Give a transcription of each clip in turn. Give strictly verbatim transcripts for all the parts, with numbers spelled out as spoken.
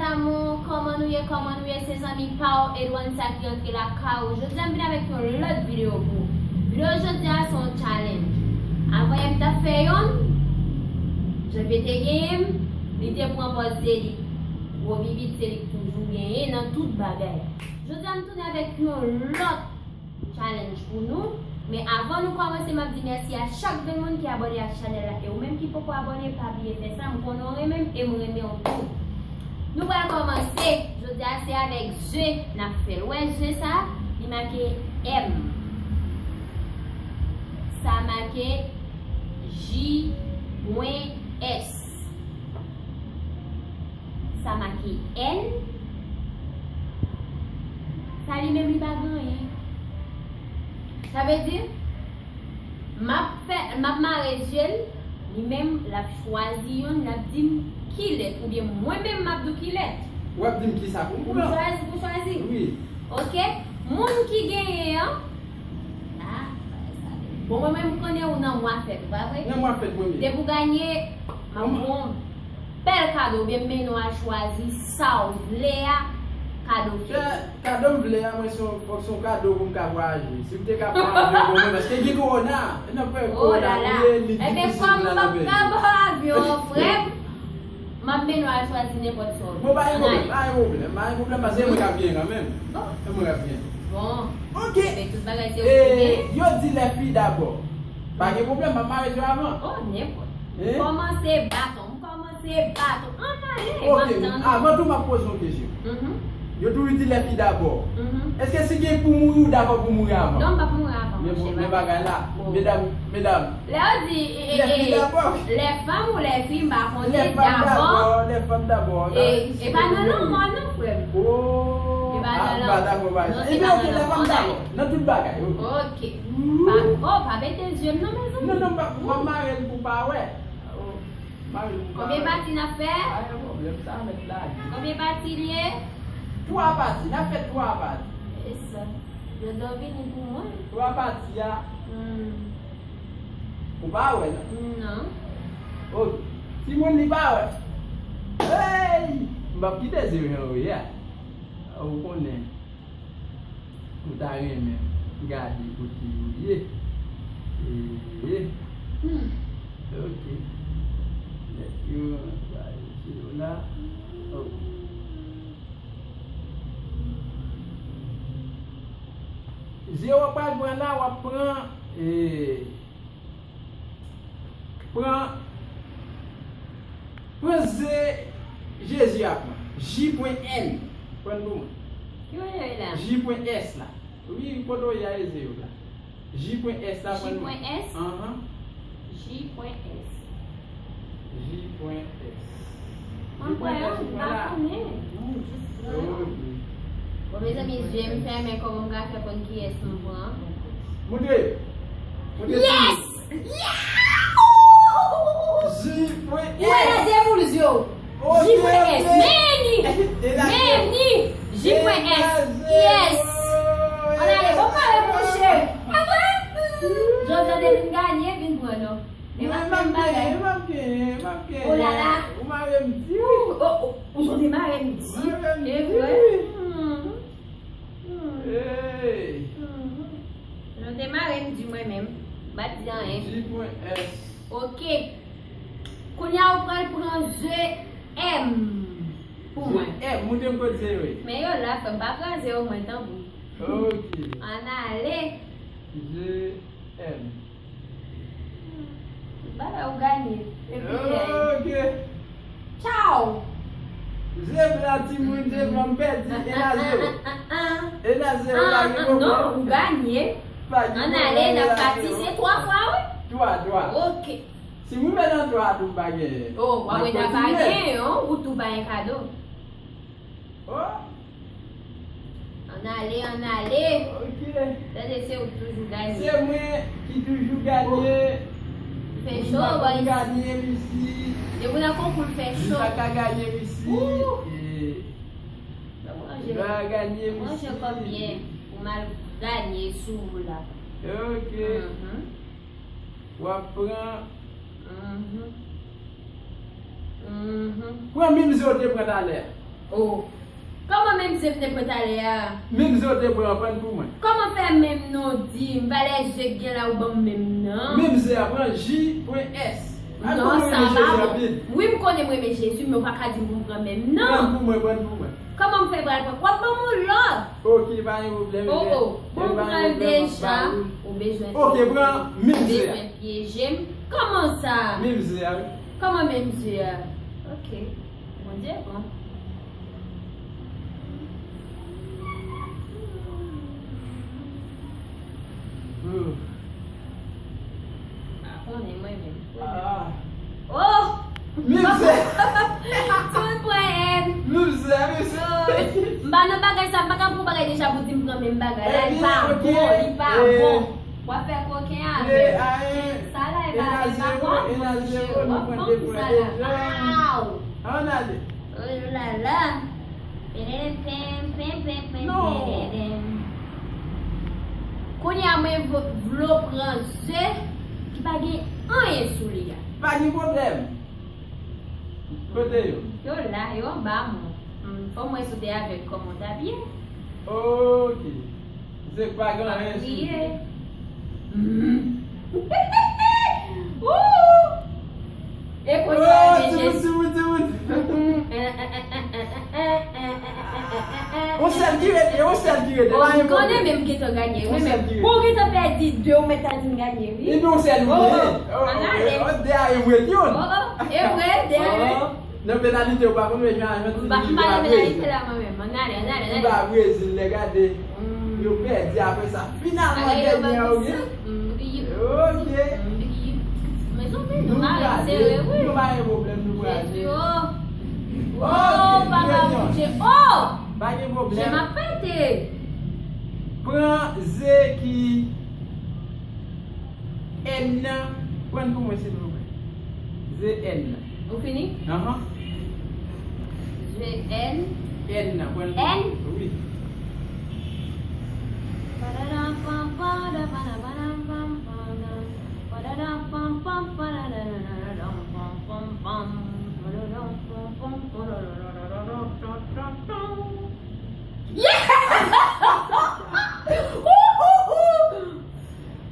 Amou, kòman nou ye, kòman nou ye? Se zanmi pa w, Edwannsa ki antre lakay ou. Jodi a, m vin avèk yon lòt videyo pou ou. Videyo jodi a, se yon challenge. Avanyè m t ap fè yonn, Janvye te genyen m, li te pran pòz se li gwo bibit, se li k toujou genyen nan tout bagay. Jodi a, m tounen avèk yon lòt challenge pou nou. Men avan nou kòmanse, m ap di mèsi a chak grenn moun ki abòne ak chanèl la. E ou menm ki poko abòne, pa bliye fè sa. M konnen w renmen m e m renmen w tou. Nou pral kòmanse. Jodi a, se avèk ze n ap fè l. Ou wè ze sa? Li make M. Sa make J pwen S. Sa make N. Sa li menm li pa gen anyen. Sa vle di, m ap fè, m ap mare zye l, li menm l ap chwazi yonn, l ap di m ki lèt, oubyen mwen menm m ap di w ki lèt. W ap di m ki sa pou m Pou m pran. Chwazi, pou chwazi. Wi. Ok. Moun ki genyen an, ah, bagay sa bèl. Bon, mwen menm, m konnen ou nan mwa fèt ou, pa vre? Nan mwa fèt mwen menm. Depi w ganye, m ap Mwen- bon. Bèl kado, oubyen m mennen w al chwazi sa w vle a, kado fèt. Kado m vle a, mwen, se yon, fòk se yon kado pou m ka vwayaje. Si m te ka pran avyon, bon, mwen, paske gen kowona, e nan pwen Oh kowona la la. Li ye, li Ebyen, difisil kòm m nan pap peyi. Ka ba w avyon, frè m, m ap mennen w al chwazi nenpòt sa w vle. Bon, pa gen pwoblèm, pa gen pwoblèm, pa gen pwoblèm, paske se mwen k ap genyen kanmenm. Bon. Se mwen k ap genyen. Bon. Ok. Ebyen, tout bagay se ou ki genyen. Yo di les filles d'abord. Pa gen pwoblèm, m ap mare zye avan. Oh, nenpòt. Hein? Kòmanse baton. Kòmanse baton. Ann ale, m ap tann ou. Ok, avan tou, m ap poze yon kesyon. Mhm. Yo toujou di les filles d'abord. Mhm. Èske si gen pou mouri, ou dakò pou mouri avan? Non, m p ap mouri avan, men, monchè, men bagay la. Oh. Medam, medam. Lè yo di, e, e, les filles d'abord. Les femmes ou les filles, m pa konnen, d'abord. Les femmes d'abord, les femmes d'abord. E, e pa nan lanmò, non, frè m. Oh. E pa nan lanmò. Ah, m pa dakò, pa. Non, se pa nan lanmò. Ebyen, ok, les femmes d'abord. Nan tout bagay, ok. Ok. Pa, oh, pa pete zye m, non, mezanmi. Non, non, m p ap, m p ap mare l pou pa wè. Oh. Konbyen pati n ap fè? Pa gen pwoblèm, sa mèt lage. Konbyen pati l ye? Twa pati, n ap fè twa pati. E sa. Jodi a w vini pou mwen. Twa pati a. Hmm. Ou pa wè, non? Non. Ok. Timoun, li pa wè. Hey! M p ap kite zye jan w ye a. Ou konnen. Ou ta renmen gade kote yo ye. Ee. Hmm. Ok. Nèg yo, sa yo, se yo la. Ok. Zye w ap pral pran la, w ap pran, ee, Pran, pran ze Jezi a pran. J pwen N. Pran pou mwen. Ki kote w ye la? J pwen S la. Wi, kote w ye a, e ze yo la. J pwen S la, pran pou mwen. J pwen S? Anhan. J pwen S. J pwen S. Mwen kwè yo, m pa konnen. Jis pran yo. Bon, mezanmi, zye m fèmen, kòman m ka fè konn kiyès m pran? Montre. Montre. Yes! Yeah! J pwen S. Ou wè la devoul zye w. J pwen S. Men ni! Men ni! J pwen S. Yes! Ann ale, bon pale, monchè. Pa vre? Jodi a, depi m ganye, vin pran non. Li pa fè m bagay. Li pa fè m bagay. Oh la la. Ou mare m di wi. Ou, ou, ou, ou te mare m di. Mare m di wi. E vre? Hmm. Hmm. Hey. Hmm. Ou te mare m di mwen menm. M pa t di anyen. J pwen S. Ok. Kounye a ou pral pran ze M pou mwen. Ze M, montre m kot ze yo ye. Men yo la, frè m, pa kraze yo, mwen, tanpri. Ok. Ann ale. Ze M. Bagay ou ganye. Epi, ok. Tchaw! Ze blan, timoun, ze blan, m pèdi. E la ze w. E la ze w, pa gen pwoblèm. Non, ou ganye. Pa gen pwoblèm. Ann ale, n ap pati, se twa fwa, wi? Twa, twa. Ok. Si m rive nan twa tou, m pa genyen. Oh, w ap rete pa genyen, ou tou pa gen kado. Oh. Ann ale, ann ale. Ok. Tande, se ou k toujou ganye. Se mwen ki toujou ganye. Fè cho, bòy. Ganye, misi. Depi nan konkou, l fè cho. Li pa ka ganye, misi. Ou. E, manje, manje kòb byen pou m al ganye sou ou la. Ok. Mhm. W ap pran. Mhm. Mhm. Pran menm ze w te pran talè a. Oh. Kòman menm ze m te pran talè a? Menm ze w te pran an, pran pou mwen. Kòman fè menm non w di m, valè ze k gen la ou ban m menm nan? Menm ze a, pran J pwen S. Non, sa pa bon. Wi, m konnen m renmen Jezi, men w pa ka di m pou m pran menm nan. Pran pou mwen, pran pou mwen. Kòman m fè pral pran? W ap ban m yon lòt. Ok, pa gen pwoblèm. Oh, oh. Bon, m pran l deja. Ou bezwen. Ok, pran menm ze a. Ou bezwen pyeje m. Kòman sa? Menm ze a, wi. Kòman menm ze a? Ok. Bondye bon. Hmm. Pa konnen mwen menm. Ah. Oh! Mizè! Tout pwen. Mizè, mizè. Oh. M pa nan bagay sa, m pa ka pran bagay deja pou di m pran menm bagay la, li pa bon, li pa bon. W ap fè koken avè m. Sa la, e pa, e pa bon, mouche, w ap bon pou sa la. Aw! Ann ale. Oh la la. Pen, pen, pen, pen, pen, pen, pen. Kounye a mwen vo-, vle w pran ze ki pa gen anyen sou li a. Pa gen pwoblèm. Kote yo? Yo la, yo anba mwen. Hmm, fò mwen sou te avèk kòman w t abiye. Ok. Ze k pa gen anyen sou li. Wouw! E kounye a, oh, timoun, timoun, timoun. On sèl ki rete, on sèl ki rete. Oh, m konnen, men m gentan ganye wi, men bon, ou gentan pèdi de, ou mèt ta di m ganye wi. Epi on sèl ou genyen. Oh, oh, de a, e ou rete youn. Oh, oh, e vre, de a. Nan penalite, ou pa konn, men jan, jan ti li pa Brezil. M pa nan penalite la mwen menm. Ann ale, ann ale, ann ale. Li pa Brezil, lè gade. Hmm. Yo pèdi apre sa. Finalman, dènye a, ok. Ok. Mezanmi, nou mare sere wi. Nou pa gen pwoblèm, nou prale. Jezi, oh. Oh, papa Bondye. Oh! Pa gen pwoblèm. Je m ap pete. Pran ze ki N nan, pran pou mwen, silvouplè. Ze N nan. Ou fini? Ahan. Ze N. N nan, pran pou mwen. N? Wi. Yeah!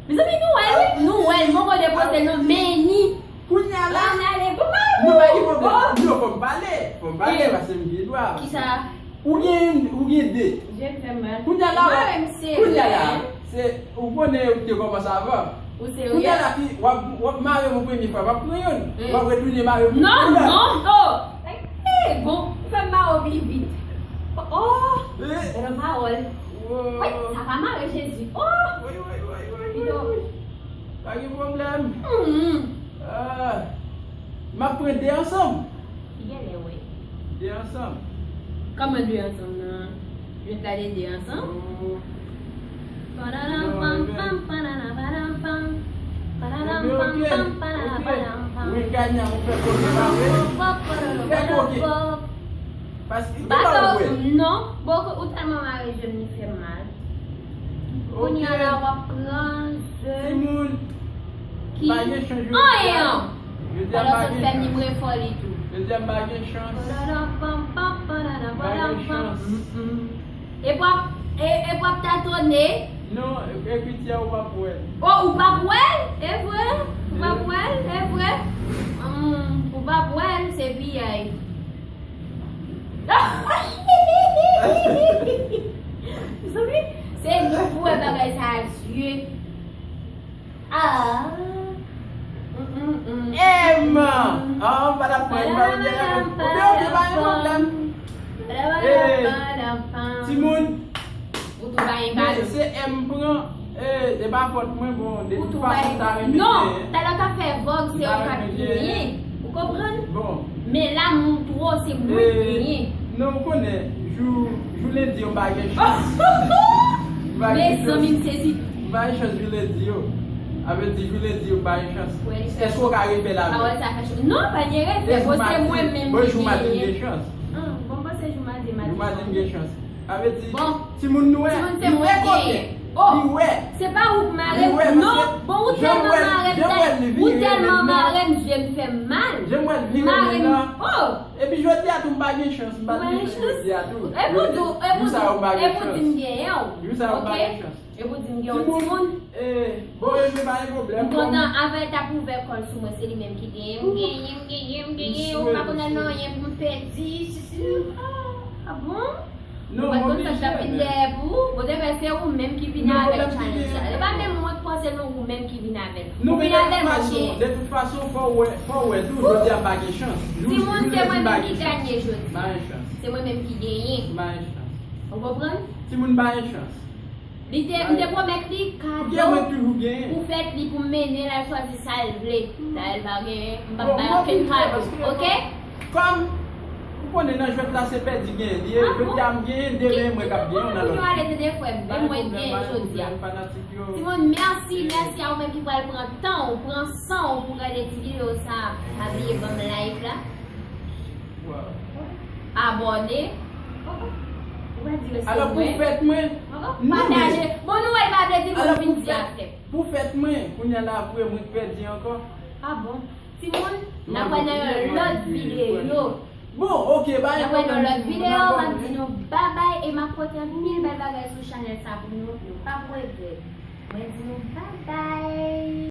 Mezanmi, nou wè l wi, nou wè l, mwen konn depoze l nan men ni. Kounye a la, ann ale, bon, nou pa gen pwoblèm. Non, fò m pale, fò m pale, paske m gen dwa. Kisa? Ou gen, ou gen de. Je m fè mal. Kounye a la, kounye a la, se, ou konnen ou te kòmanse avan. Ou serye? Kounye a la, fi, w ap, w ap mare m yon premye fwa, w ap pran youn. W ap retounen mare m. Non, non, oh! Eh, bon, ou fè m mare w pi vit. Oh, bèl pawòl. Wi, sa pa mare Jezi. Oh! Wi, wi, wi, wi, wi, wi. Pa gen pwoblèm. Hmm. Ah, m ap pran de ansanm. Ki genlè wè. De ansanm. Kòman de ansanm nan? Jwèt la de de ansanm? Oh. Padadam pam pam, padadam padam pam. Padadam pam pam, padadam padam pam. Wi, ganyan, ou fè koke pa vre? Fè koke. Paske ki pa ou wè? Non, bon, ou tèlman mare je m, li fè mal. Kounye a la, w ap pran ze ki anyen. Alò, sot fè m li mwen fò li tou. Jodi a m pa gen chans. Pa gen chans. Mm, mm. E w ap, e, e w ap tatone? Non, ekriti a ou p ap wè l. Oh, ou p ap wè l? E vre? Ou p ap wè l? E vre? Hmm, ou p ap wè l, se piyay. Zanmi, se nou pou wè bagay sa a, zye. Ah. Mm, mm, mm. M. Ah, pa la pwen, pa la pwen. Ok, ok, pa gen pwoblèm. Eh, timoun. Ou tou pa gen kado. Se M pran. Eh, e pa fòt mwen, bon, de tout fason, m ta renmen genyen. Non, talè w t ap fè vòg, se ou k ap genyen. Ou konprann? Bon. Men la, m twò, se mwen ki genyen. Non, ou konnen, jou, jou lendi yo, m pa gen chans. M pa gen chans. Mezanmi, m sezi. M pa gen chans jou lendi yo. A vle di, jou lendi yo, m pa gen chans. Èske w ka refè l avè m? Pawòl sa fè cho. Non, pa gen refè, bon, se mwen menm ki genyen. Bon, jou madi, m gen chans. Ah, bon, m panse jou madi, madi. Jou madi, m gen chans. Sa vle di, timoun nou wè, li fè koken. Oh, li wè. Se pa ou k mare m. Non, bon, ou tèlman mare m, ou tèlman mare m, zye m fè m mal. Jan m wè l vire men nan. Oh. Epi jodi a tou m pa gen chans, m pa gen chans jodi a tou. E pou di, e pou di, e pou di m genyen w. Jou sa yo m pa gen chans. E pou di m gen yon timoun. Eh, bon, e jwe pa gen pwoblèm. M kontan avè l t ap ouvè kò l sou mwen, se li menm ki genyen. M genyen, m genyen, m genyen, ou pa konn nan anyen pou m pèdi, si, si. Ah, ah bon? Non, mwen konn sa k t ap vin dèyè pou ou. Bon, dèfè se ou menm ki vin avèk challenge la. E pa menm mwen k panse non, ou menm ki vin avè l. Ou vin avè l, monchè. De tout fason, fò w wè, fò w wè tou, jodi a m pa gen chans. Timoun, se mwen menm ki genyen jodi. Pa gen chans. Se mwen menm ki genyen. Pa gen chans. Ou konprann? Timoun pa gen chans. Li te, m te pwomèt li kado pou fèt li, pou m mennen l al chwazi sa l vle. Dayè l pa genyen, m p ap bay okenn kado, oke? Kòm ou konnen nan jwèt la se pèdi genyen li ye, jodi a m genyen, demen mwen k ap genyen, ou nan lòt. Kounya ale tande frè m, men mwen genyen jodi a. Timoun, mèsi, mèsi a ou menm ki pral pran tan w, pran san w pou gade ti videyo sa a. Pa bliye ban m like la. Abòne. Ou pa di respè mwen. Alò pou fèt mwen. Pataje. Bon, nou wè l pa vle di moun vin di a fèt. Pou fèt mwen, kounye a la vre mwen k pèdi ankò. Ah bon? Timoun, n ap wè nan yon lòt videyo. Bon, oke, bay pwoblèm. N ap wè nan lòt videyo, m ap di nou babay e m ap pote anpil bèl bagay sou chanèl sa pou nou. Nou p ap regrèt. Mwen di nou babay.